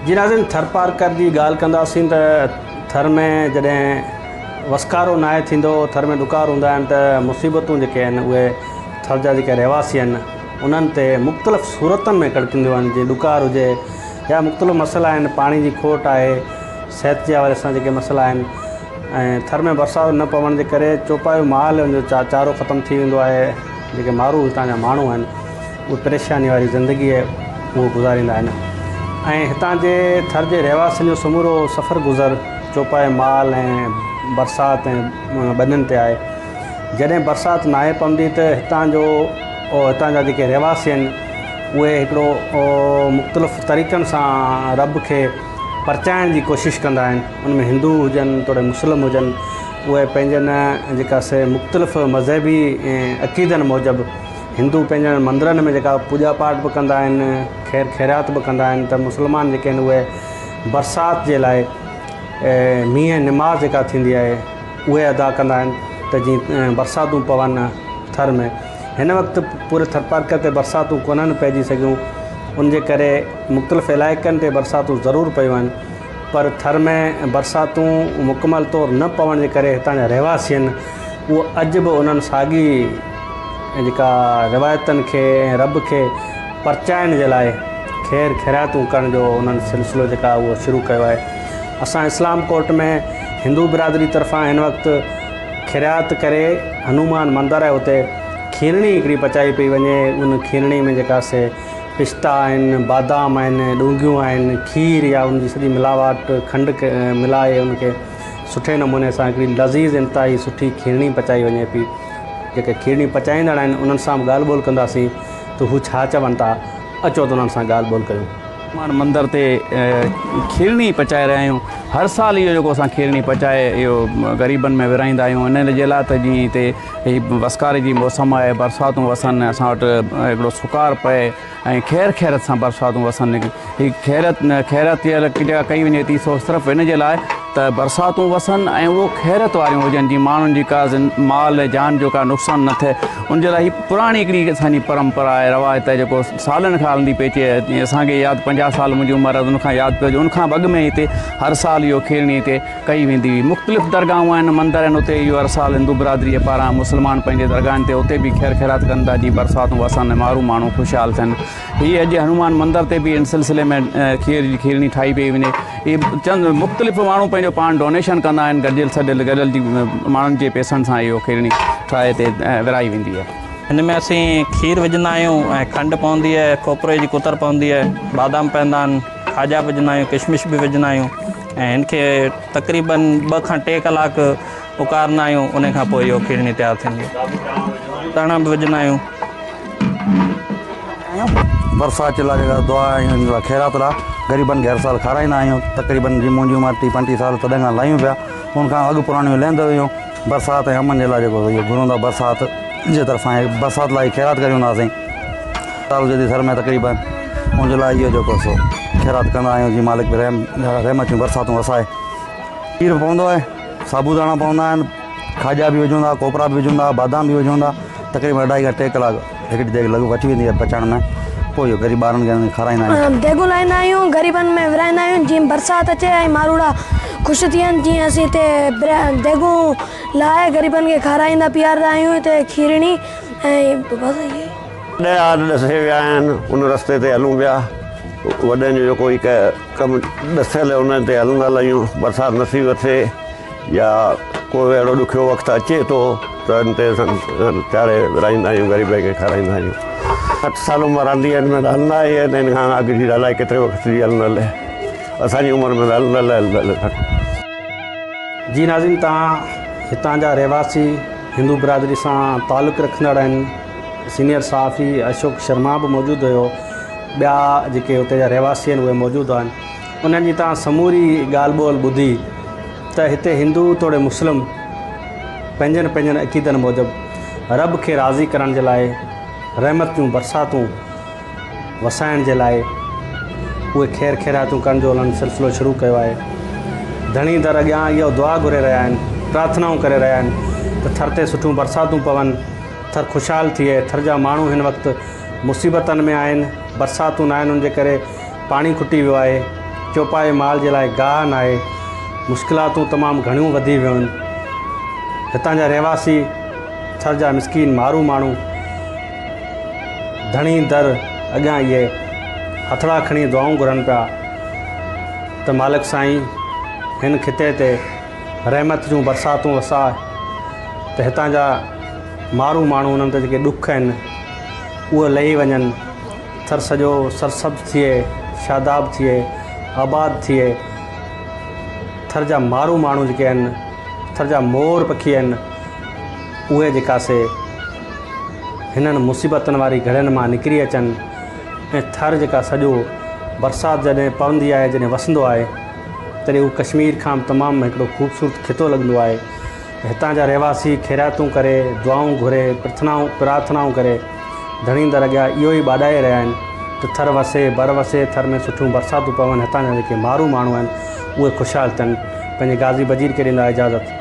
جي ناظرين ٿرپارڪر جي ڳالهه ڪنداسين ته ٿر ۾ جڏهن وسڪارو ناهي ٿيندو ٿر ۾ ڏڪار هوندا آهن ته مصيبتون جيڪي آهن اهي ٿر جا جيڪي رهواسي آهن انهن تي مختلف صورتن ۾ ڪڙڪنديون آهن جيئن ڏڪار هجي يا مختلف مسئلا آهن پاڻي جي کوٽ آهي صحت جي حوالي سان جيڪي مسئلا آهن ۽ ٿر ۾ برسات نه پوڻ جي ڪري چوپايو مال ان جو چارو ختم ٿي ويندو آهي جيڪي مارو هتان جا ماڻهو آهن اهي پريشاني واري زندگي اهو گذاريندا آهن ۽ هتان جي ٿر جي رهواسين جو سمورو سفر گذر چوپايو مال ۽ برسات ۽ ٻنين تي آهي جڏهن برسات ناهي پوندي ته هتان جو هتان جا جيڪي رهواسي آهن اهي هڪڙو مختلف طريقن سان رب کي پرچائڻ جي ڪوشش ڪندا آهن ان ۾ هندو هجن توڙي مسلم هجن اهي پنهنجن جيڪا سي مختلف مذهبي عقيدن موجب هندو پنهنجن مندرن ۾ جيڪا پوڄا پاٺ به ڪندا آهن خير خيرات به ڪندا آهن ته مسلمان جيڪي آهن اهي برسات جي لاء مينهن نماز جيڪا ٿيندي آهي اهي ادا ڪندا آهن ته جيئن برساتون پون ٿر ۾ هن وقت پوري ٿرپارڪر تي برساتون ڪونهن پئجي سگهيون ان جي ڪري مختلف علائقن تي برساتون ضرور پيون آهن پر ٿر ۾ برساتون مڪمل طور نه پوڻ جي ڪري هتان جا رهواسي آهن اهو اڄ به انهن ساڳي جيڪا روايتن کي ۽ رب کي پرچائڻ جي لاء خير خيراتون ڪرڻ جو انهن سلسلو جيڪا اهو شروع ڪيو آهي اسان اسلام ڪوٽ ۾ هندو برادري طرفان هن وقت خيرات ڪري هنومان مندر آهي اتي کيرڻي هڪڙي پچائي پئي وڃي ان کيرڻي ۾ جيڪا سي پستا آهن بادام آهن ڏونگهيون آهن کير يا ان جي سڄي ملاوٽ کنڊ ملائي ان کي سٺي نموني سان هڪڙي لذيذ انتهائي سٺي کيرڻي پچائي وڃي پئي جيڪي کيرڻي پچائيندڙ آهن انهن سان به ڳالهه ٻولهه ڪنداسين ته هو ڇا چون ٿا اچو ته انهن سان ڳالهه ٻولهه ڪيون. هنومان مندر تي کيرڻي پچائي رهيا آهيون هر سال اهو جيڪو اسان کيرڻي پچائي اهو غريبن ۾ ورهائيندا آهيون ان جي لاء ته جيئن هتي هي وسڪاري جي موسم آهي برساتون وسن اسان وٽ هڪڙو سڪار پئي ۽ خير خيرت سان برساتون وسن هي خيرت خيرت جيڪا ڪئي وڃي ٿي سو صرف ان جي لاء ته برساتون وسن ۽ اهو خيرت واريون هجن جيئن ماڻهن جي ڪا مال ۽ جان جو ڪا نقصان نه ٿئي ان جي لاء هي پراڻي هڪڙي اسان جي پرمپرا آهي روايت آهي جيڪو سالن کان هلندي پئي اچي جيئن اسان کي ياد 50 سال منهنجي عمر آهي ان کان ياد پيو اچي ان کان به اڳ ۾ هتي هر سال اهو کيرڻي هتي ڪئي ويندي هئي مختلف درگاهون آهن مندر آهن اتي اهو هر سال هندو برادري جي پاران مسلمان پنهنجي درگاهن تي اتي به خير خيرات ڪن ٿا جيئن برساتون وسن ۽ مارو ماڻهو خوشحال ٿين هي اڄ هنومان مندر تي به ان سلسلي ۾ کير جي کيرڻي ٺاهي پئي وڃي. اهي چند مختلف ماڻهو پنهنجو پاڻ ڊونيشن ڪندا آهن گڏجل سڏيل گڏيل جي ماڻهن جي پئسن سان اهو کيرڻي ٺاهي هتي ورهائي ويندي آهي. هن ۾ اسين کير وجهندا آهيون ۽ کنڊ پوندي آهي، کوپري جي ڪتر پوندي آهي، بادام پوندا آهن، کاڄا به وجهندا آهيون، ڪشمش به وجهندا آهيون ۽ هن کي تقريبن 2 کان 3 ڪلاڪ اڪارندا آهيون ان کان پوء اهو کيرڻي تيار ٿيندي آهي. ڌاڻا به وجهندا آهيون. برسات جي لاء جيڪا دعا ۽ ان لاء خيرات لاء غريبن کي هر سال کارائيندا آهيون تقريبن جي منهنجي عمر 30 35 سال تڏهن کان لايون پيا ان کان اڳ پراڻيون لهندو هيون برسات ۽ امن جي لاء جيڪو اهو گهرون ٿا برسات جي طرفان برسات لاء خيرات ڪريون ٿا سائين سال هجي ٿي ٿر ۾ تقريبن ان جي لاء اهو جيڪو سو خيرات ڪندا آهيون جي مالڪ رحم رحمت جون برساتون وسائي کير پوندو آهي سابو داڻا پوندا آهن کاڄا به وجهون ٿا کوپرا به وجهون ٿا بادام به وجهون ٿا تقريبن اڍائي کان ٽي ڪلاڪ هڪڙي ديڳ لڳ وٺي ويندي آهي پچائڻ ۾ پوء اهو غريب ٻارن کي کارائيندا آهيون. ديڳون لاهيندا آهيون غريبن ۾ ورهائيندا آهيون جيئن برسات اچي ۽ ماروئڙا خوش ٿين جيئن اسين هتي ديڳون لاهي غريبن کي کارائيندا پيارندا آهيون هتي کيرڻي ۽ بس اهي. ڏهاڙ ڏسي ويا آهن ان رستي تي هلون پيا وڏن جو جيڪو هي ڪم ڏسيل ان تي هلندا آهيون برسات نصيب ٿئي يا ڪو اهڙو ڏکيو وقت اچي ٿو ته ان تي اسان چاڙهي ورهائيندا آهيون غريبن کي کارائيندا آهيون. 60 سال عمر هلندي آهي ان ۾ ته هلندا آهيون ته ان کان اڳ جي الائي ڪيتري وقت جي هلندل اسان جي عمر ۾ ته هلندل هلندل. جي ناظرين توهان هتان جا رهواسي هندو برادري سان تعلق رکندڙ آهن سينيئر صحافي اشوڪ شرما به موجود هيو ٻيا جيڪي هتي جا رهواسي آهن اهي موجود آهن انهن جي توهان سموري ڳالهه ٻولهه ٻڌي ته هتي هندو توڙي مسلم پنهنجن پنهنجن عقيدن موجب رب کي راضي ڪرڻ جي لاء رحمت جون برساتون وسائڻ جي لاء اهي خير خيراتون ڪرڻ جو انهن سلسلو شروع ڪيو آهي. ڌڻي در اڳيان اهو دعا گهري رهيا آهن، پرارٿنائون ڪري رهيا آهن ته ٿر تي سٺيون برساتون پون، ٿر خوشحال ٿئي، ٿر جا ماڻهو هن وقت مصيبتن ۾ آهن، برساتون ناهن ان جي ڪري پاڻي کٽي ويو آهي، چوپائي مال جي لاء گاهه ناهي، مشڪلاتون تمام گهڻيون وڌي ويون آهن، هتان جا رهواسي ٿر جا مسڪين مارو ماڻهو ڌڻي در اڳيان اهي هٿڙا کڻي دعائون گهرن پيا ته مالڪ سائين هن خطي تي رحمت جون برساتون وساء ته هتان جا مارو ماڻهو انهن تي جيڪي ڏک آهن اهي لهي وڃن، ٿر سڄو سرسبز ٿئي، شاداب ٿئي، آباد ٿئي، ٿر جا مارو ماڻهو جيڪي آهن، ٿر جا مور پکي آهن اهي جيڪا سي هنن مصيبتن واري گهڙين مان نڪري اچن ۽ ٿر جيڪا سڄو برسات جڏهن پوندي آهي جڏهن وسندو آهي تڏهن هو ڪشمير کان به تمام هڪڙو خوبصورت خطو لڳندو آهي. هتان جا رهواسي خيراتون ڪري، دعائون گهري، پرٿنائون پرارٿنائون ڪري ڌڻي در اڳيان اهو ئي ٻاڏائي رهيا آهن ته ٿر وسي، بر وسي، ٿر ۾ سٺيون برساتون پون، هتان جا جيڪي مارو ماڻهو آهن اهي خوشحال ٿين. پنهنجي غازي بجير کي ڏيندا اجازت.